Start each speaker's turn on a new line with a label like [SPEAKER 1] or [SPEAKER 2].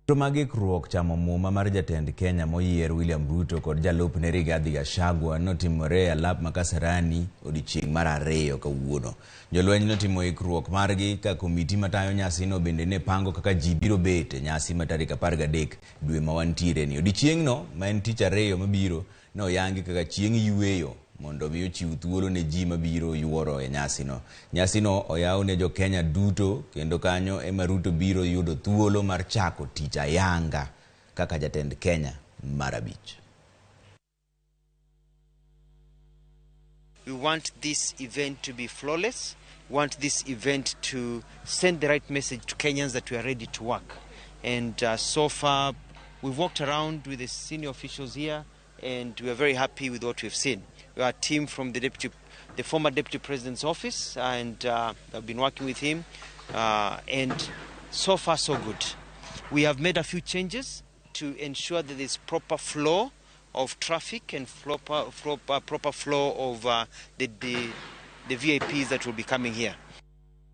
[SPEAKER 1] Chenro mag ikruok chamo muma mar jatend Kenya moyier William Ruto kod jalupne Rigathi Gachagua notimore e alap ma Kasarani odiochieng' mar ariyo kawuono. Jolweny notimo ikruok margi ka komiti matayo nyasino bende ne pango kaka ji biro bet e nyasi ma tarik 13 dwe ma wantiere ni. Odiochieng'no ma en tich ariyo mabiro ne oyangi kaka chieng' yueyo mondo mi ochiw thuolo ne ji mabiro yuoro e nyasino. Nyasino oyaw ne jo Kenya duto kendo kanyo ema Ruto biro yudo thuolo mar chako tich ayanga kaka jatend Kenya mar abich.
[SPEAKER 2] We want this event to be flawless. We want this event to send the right message to Kenyans that we are ready to work. And so far, we've walked around with the senior officials here, and we are very happy with what we've seen. We are a team from the former deputy president's office, and I've been working with him, and so far so good. We have made a few changes to ensure that there's proper flow of traffic and proper flow of the VIPs that will be coming here.